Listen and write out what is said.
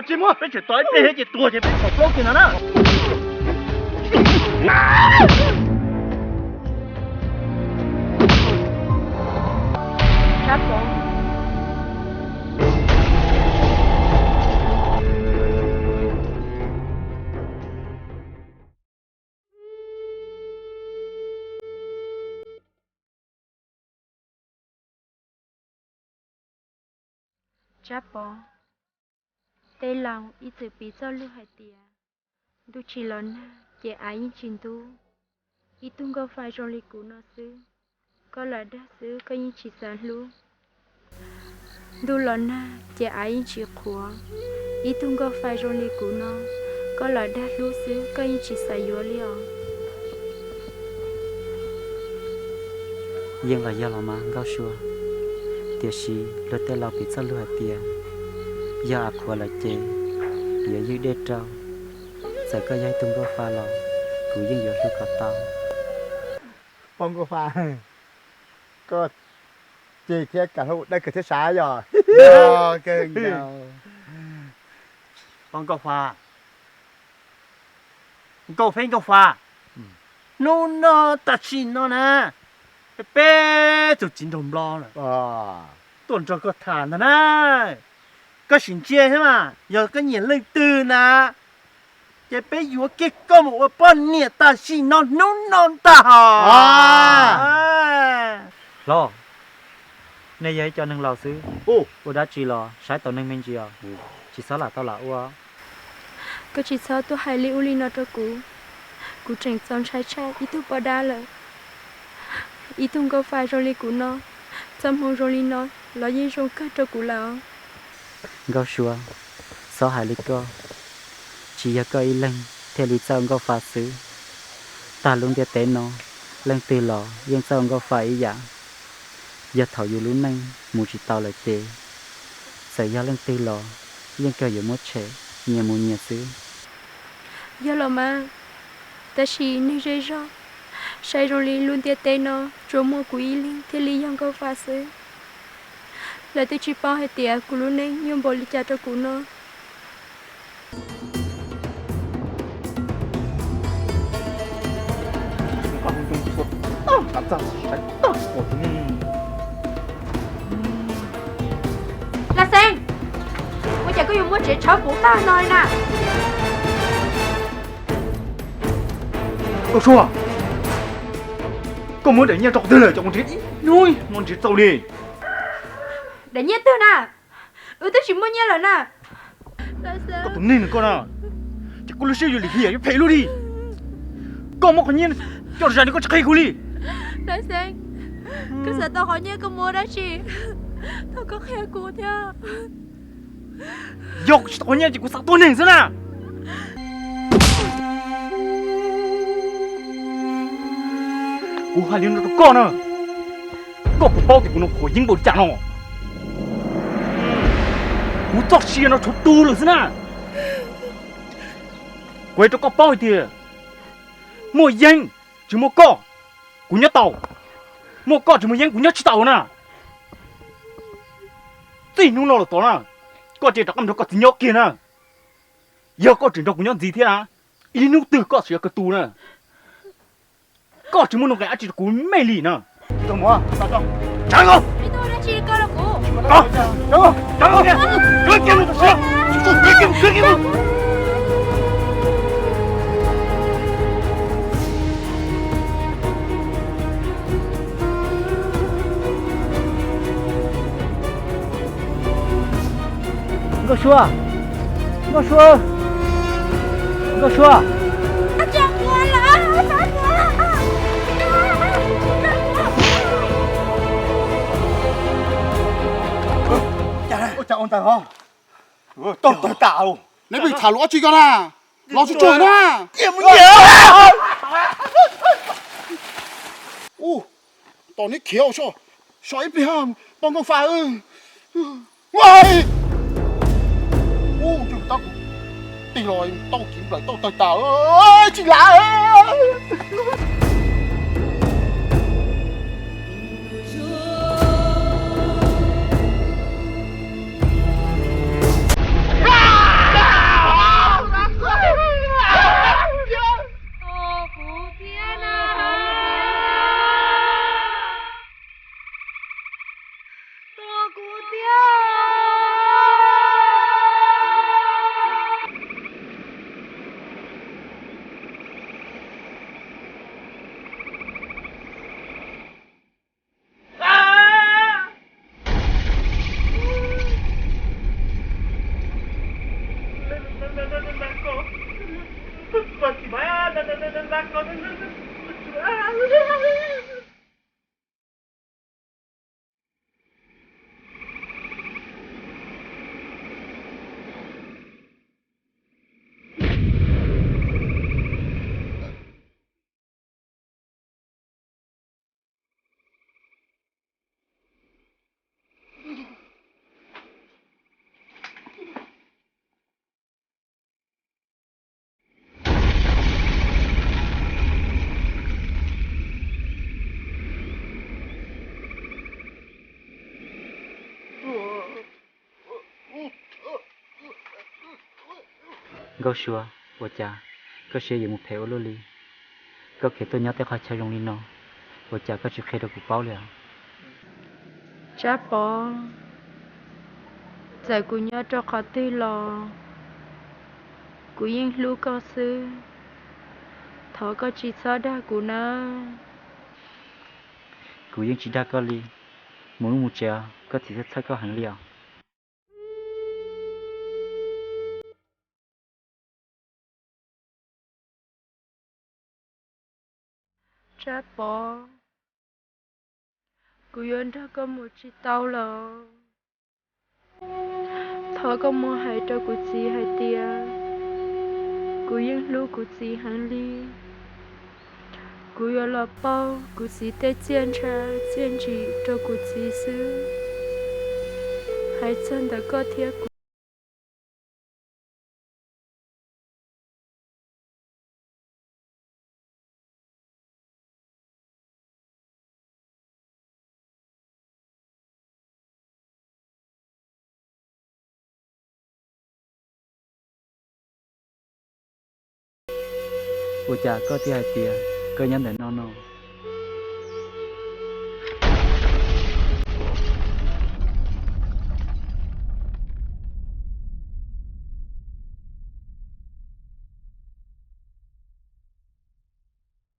Tsis muaj, peb tseem tos ib pliag thiab ces tuag ces peb tsis pom plaub kiag ntag na. Tsab Pov, tej laus ib txwm piv txoj lus hais tias ntuj tsis los nag ces av yeej tsis ntub. Ib tug nkauj fa zoo li kuv no xwb, koj lam dag xwb koj yeej tsis xav hlub. Ntuj los nag ces av yeej tsis qhuav. Ib tug nkauj fa zoo li kuv no, koj lam dag hlub xwb koj yeej tsis xav yuav li os. Yeej los yog los mas Nkauj Sua, tiam sis luag tej laus piv txoj lus hais tias yog av qhuav lawm ces yuav ywj dej rau. Txawm koj yog ib tug nkauj fa los kuv yeej yuav hlub kom tau. Pog nkauj fa, koj ces thiab kav hlau dawb kawg thiab sav yog. Pog nkauj fa, nkauj feb nkauj fa, hnub no tam sim no na, peb tus txiv nraug nplo lawm tuaj nrog koj tham ntag na. Koj sim ntsia thiab mas, yog koj nyiam leej twg na, ces peb yuav kiag koj mus ua poj niam tam sim no hnub no ntag hos. Hlob, nej yog ib co neeg laus xwb, ua dab tsi los saib taus neeg me ntsis os, tsis txhob lam tau lam ua. Koj tsis txhob tuaj hais li ub li no rau kuv, kuv tseem txaus ntshai tshaj ib tug poj dab lawm. Ib tug nkauj fa zoo li kuv no, txoj hmoo zoo li no los yeej zoo kawg rau kuv lawm os. Nkauj Sua, txhob hais li koj, tsis yog koj ib leeg thiaj li txawj ua nkauj fa xwb. Tag lub ntiaj teb no, leej twg los yeej txawj ua nkauj fa ib yam. Yog thaum yus lub neej mus tsis tau lawm ces txawm yog leej twg los yeej kawg yuav muab tshem nyias mus nyias xwb. Yog los mas, tab sis neeg zej zog saib zoo li lub ntiaj teb no tsuas muaj kuv ib leeg thiaj li yog nkauj fa xwb. Lawv twb tsis paub hais tias kuv lub neej nyuaj npaum li cas rau kuv no. Laj Xeeb, ua cas koj yuav muab tsev tshawb puv tag no li na? Nkauj Sua, koj muab daim nyiaj rau qhov twg lawm, cov mus nrhiav ib hnub no nrhiav txaus li. Daim nyiaj twg na? Wb twb tsis muaj nyiaj lawm na. Koj tus neeg no koj na, ces koj lub siab yuav lim hiam yuav phem luaj li. Koj muab qhov nyiaj coj zais no koj tsis qhia kuv li. Laj Xeeb, koj xav tau qhov nyiaj koj muab dab tsi? Thov koj qhia kuv thiab. Yog kuv tsis tau qhov nyiaj ces kuv xav tua neeg xwb na. Kuv hais li no rau koj na, koj puas paub tias kuv no qhuav yeeb npaum li cas no? Kuv txoj sia no tshuav tu lawm xwb na. Kuv hais rau koj paub hais tias muaj yeeb tsis muaj koj, kuv nyob tau. Muaj koj tsis muaj yeeb kuv nyob tsis tau na. Txij hnub no los tod na, koj cia li rov qab nrog koj txiv nyob kiag na. Yog koj tseem nrog kuv nyob ntxiv thiab na, ib hnub twg koj tsis yog kawg tu na. Koj tsis muaj nuj nqis dab tsi rau kuv me li na. Nkauj Sua, Nkauj Sua, Nkauj Sua. Ua cas ua ntawd ho? Tau tawg tas, neb pheej tham lus dab tsi koj na? Los tsuag tsuag na. Ua, tos neb khiav so, so ib pliag, poj nkauj fa. Ua, tig los tau kiv nplawm tau tawg tas, tsis lav. Nkauj Sua, ua cas koj siab yuav mus phem ua luaj li? Koj khiav tuaj nyob tej qhov chaw zoo li no, ua cas koj tsis qhia rau kuv paub li os? Tsab Pov, txawm kuv nyob rau qhov twg los kuv yeej hlub koj xwb. Thov koj tsis txhob dag kuv nawb. Kuv yeej tsis dag koj li. Mus ub mus tsev os, koj txiv txhawj txhawj koj heev li os. Tsab Pov, kuv yuav nrog koj mus tsis tau lawm. Thov koj mus hais rau kuv txiv hais tias kuv yeej hlub kuv txiv heev li. Kuv yuav los pauj kuv txiv tej txiaj ntsha txiaj ntsim rau kuv txiv xwb. Hais txog ntawm koj thiab kuv, ua cas koj thiaj hais tias koj nyob ntawm no no?